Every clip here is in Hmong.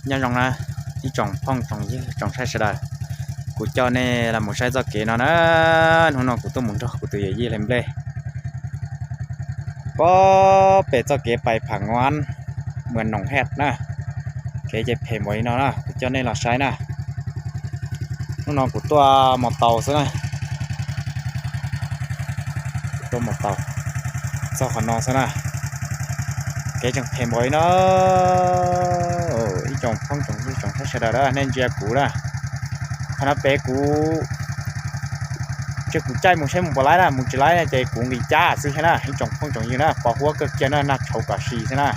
Nyob zoo na ib tsoom phooj tsoom ywg tsoom saib sawv daws, kuv coj nej los mus saib txoj kev no na. Hnub no kuv tuaj mus nrog kuv tus yawm yij hlais nplej pob pem txoj kev pais Pham Nguab, Muas Noom Hej na. Kev ces phem npaum li no na, kuv coj nej los saib na. Hnub no kuv tuaj mos taus xwb na, tuaj mos taus txog qhov no xwb na. Kev tseem phem npaum li no, ib tsoom phooj tsoom ywg tsoom saib sawv daws na, nej ntsia kuv na. Qhov no pem kuv, tsis, kuv caij mus saib mus puas laib na, mus tsis laib na ces kuv nqis cab xwb thiab na ib tsoom phooj tsoom ywg na, pos huab kawg kiag na, nag tshauv kom si xwb na.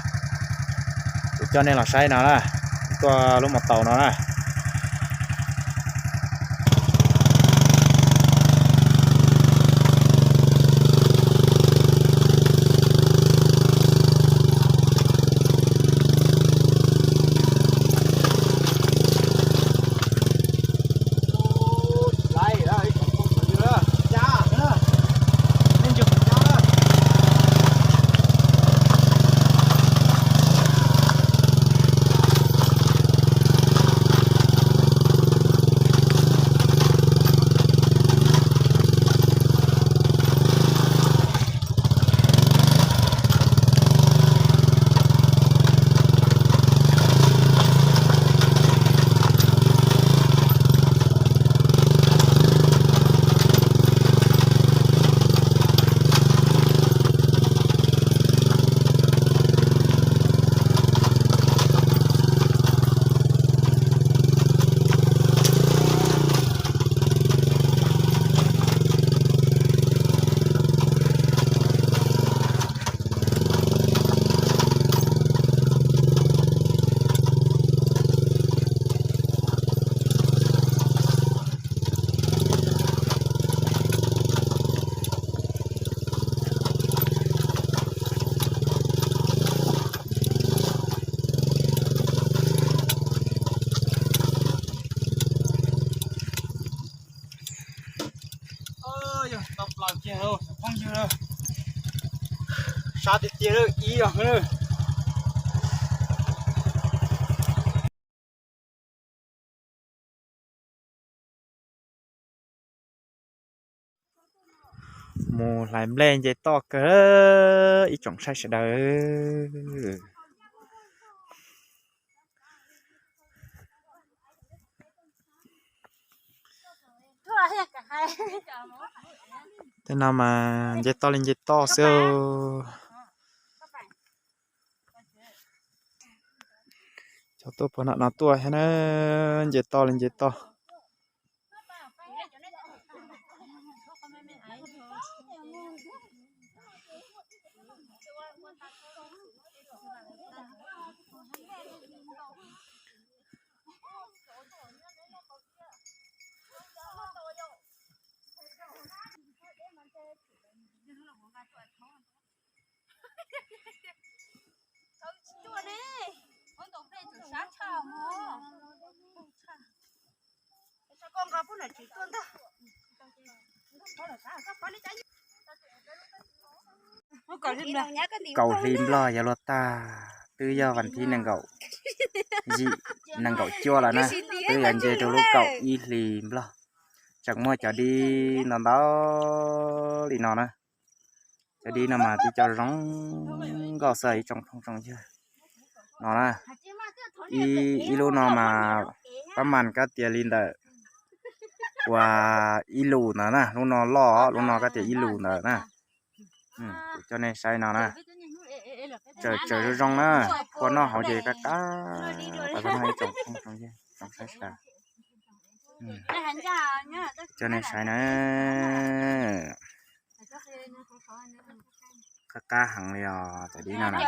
Kuv coj nej los saib no na, tuaj lub mos taus no na. Sab tiag tiag ib yog. Mus hlais nplej nce toj kawg ib tsoom saib sawv daws. Tej no mas nce toj li nce toj xwb. Cov tuaj puag nram no tuaj thiab na, nce toj li nce toj. Kaum hli nplog yuav luag tag, twb yog vas thib nees nkaum yim, nees nkaum cuaj lawm na, twb yuav nce rau lub kaum ib hli nplog. Tseem muaj cov dib ntau ntau li no na. Cov dib no mas tib co zoo nkauj xwb ib tsoom phooj tsoom ywg no na. Ib lub no mas pab mas kab tias li ntawm uas ib lus ntawd na, lub no loj, lub no kab tias ib lus ntawd na. Kuv coj nej saib no na. Tsaws tsaws zoo zoo na, kua noj hauv ces qab qab, ib tsoom phooj tsoom ywg tsoom saib sawv daws. Coj nej saib na. Qab qab heev li os cov dib no na.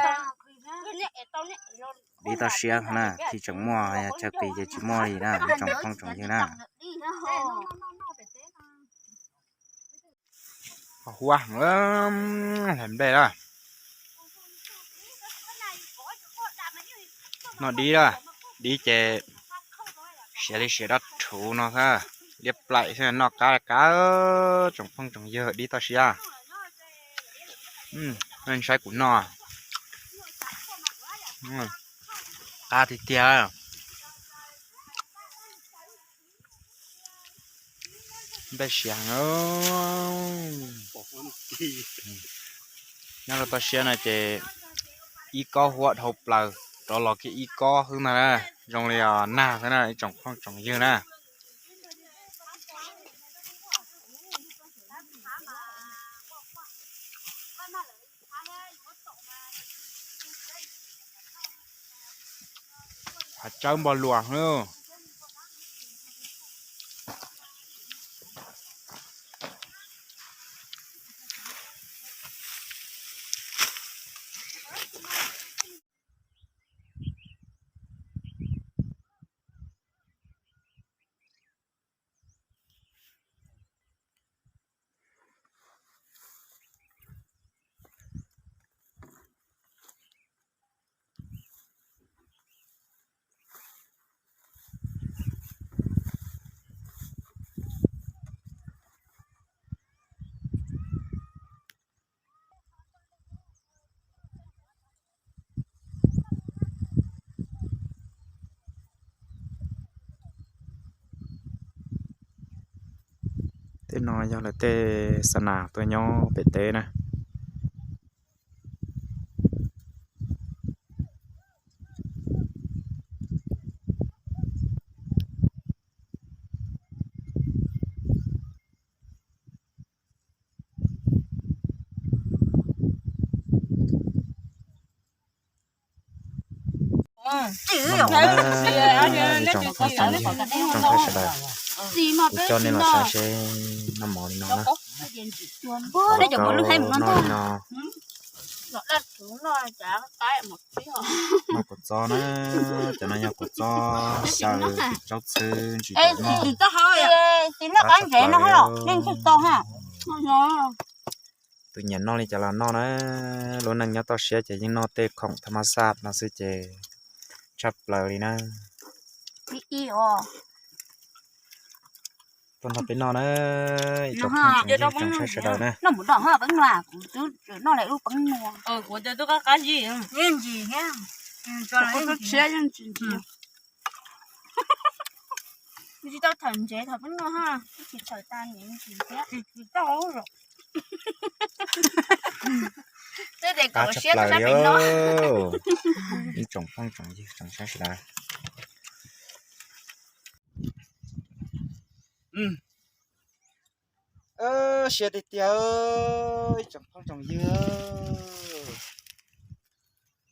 Dib toj siab na, khi tseem muaj, yog tsawg pis ces tsis muaj li na ib tsoom phooj tsoom ywg na. Huab, hlais nplej na. Noj dib na, dib ces siav li siav dab rhuv no xwb, liab plaim xwb, noj qab qab tsoom phooj tsoom ywg dib toj siab. Nej saib kuv noj, qab tiag tiag. Npej siav heev. Nyob rau toj siab no ces ib kob huab dhau plaws, rov los kiag ib kob xwb ntag na. Zoo li nag xwb na ib tsoom phooj tsoom ywg na. Hav tsawb npog luas. Tej no yog lawv tej xa nas tuaj nyob pem teb na. Noj mov na, ib tsoom phooj tsoom ywg tsoom saib sawv daws, kuv coj nej los saib seb noj mov li no na. Noj li no, noj kua txob na, cov no yog kua txob xyaw tsis txaus txhwb ntsis tau noj. Tab tshaj plaws li, tus nyiam noj li cas los noj na. Lub neej nyob toj siab ces yeej noj tej khoom thas mas xaj no xwb ces tshaj plaws li na. Tuaj nrog peb noj na, ib tsoom phooj tsoom ywg tsoom saib sawv daws na. Tsis tau thawm ntsev thaum peb noj, tsis tau. Qab tshaj plaws li, ib tsoom phooj tsoom ywg tsoom saib sawv daws. Siab tiag tiag, ib tsoom phooj tsoom ywg.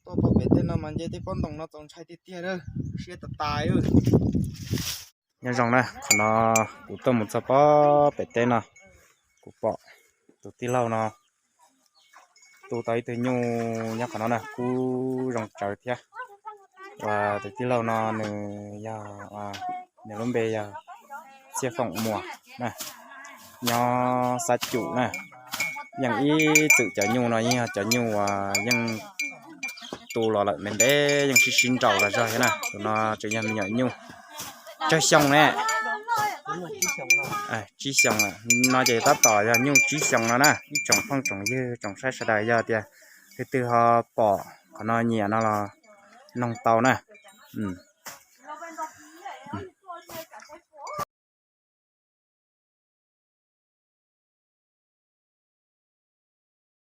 Tuaj pom pem tej no mas nce tej pob ntoo no txaus ntshai tiag tiag, siab tas tas. Nyob zoo na, qhov no kuv tuaj mus txog pob pem teb no, kuv pom tus tij laug no tu tau ib tug nyuj nyob qhov no na, kub zoo tsawv thiab. Uas tus tij laug no nws yog, nws lub npe yog Txhiaj Foom Muas na, nyob Xab Cum na. Yeej ib txwm cov nyuj no yeej yog cov nyuj uas yeej tu los lawm ntev ntev yeej sib sib nraus los zog thiab na. Tus no tseem yog me nyuam nyuj tsawg xyoo ne? Tsib xyoo lawm no ces tab tom yog nyuj tsib xyoo no na. Ib tsoom phooj tsoom ywg tsoom saib sawv daws yog tias leej twg ho pom qhov no nyiam no los noog tau na.